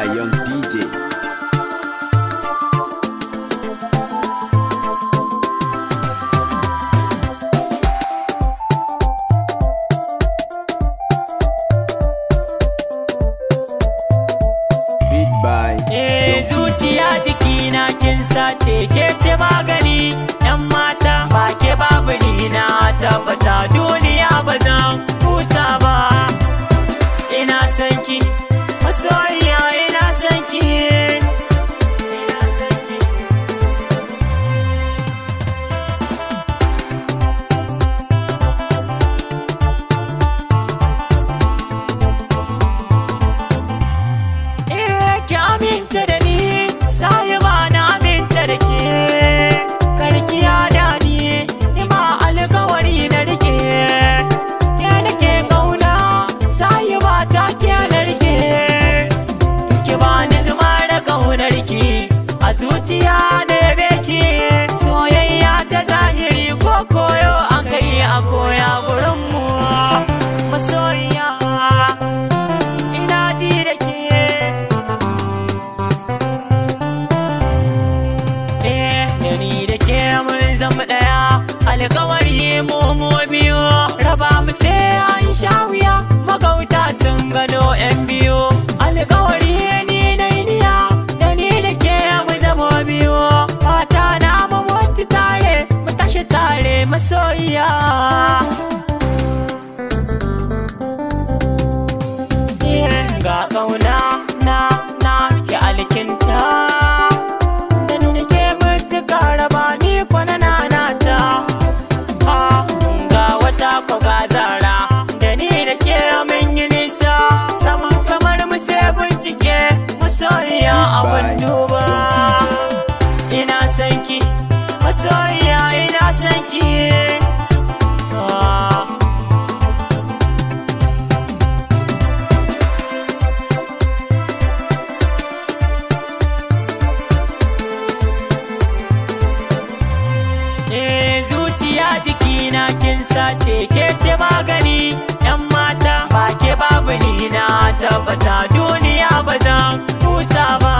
by Young DJ. Beat by Eh zuciya jikina kin sace, ke ce magani yan mata, ba ke babu ni na tabbata duniya ba zan huta ba. Ina son ki masoyiya, ina son ki. Eh ki aminta da ni, sai ba na aminta da ke. Karki ya da ni, ni ma alkawari na rike. Ke nake kauna, sai ba ta ke na rike. Ki ba ni zuma da kaunar ki, a zuciya na yabe ki. Soyayya ta zahiri ko koyo an kai a koya gurin mu. Masoyiya, ina ji da ke. Eh, da ni da ke mun zama ɗaya, alkawari mu mu biyu, raba mu sai an sha wuya, magauta sun gano yan biyu. Alkawari ni na niya, da ni da ke mu zama biyu, fata na mu mutu tare, mu tashi tare masoyiya. Ga ƙauna na na ki alkinta, da ni nake mutuka raba ni kwana na na ta. Ga wata ko ga zara, da ni da ke mun yi nisa, saman kamar mu sai bincike masoyiya abin Bye. duba. Ina son ki masoyiya, ina son ki. Ah. Eh zuciya jikina kin sace, ke ce magani yan mata, ba ke babu ni na tabbata duniya ba zan huta ba.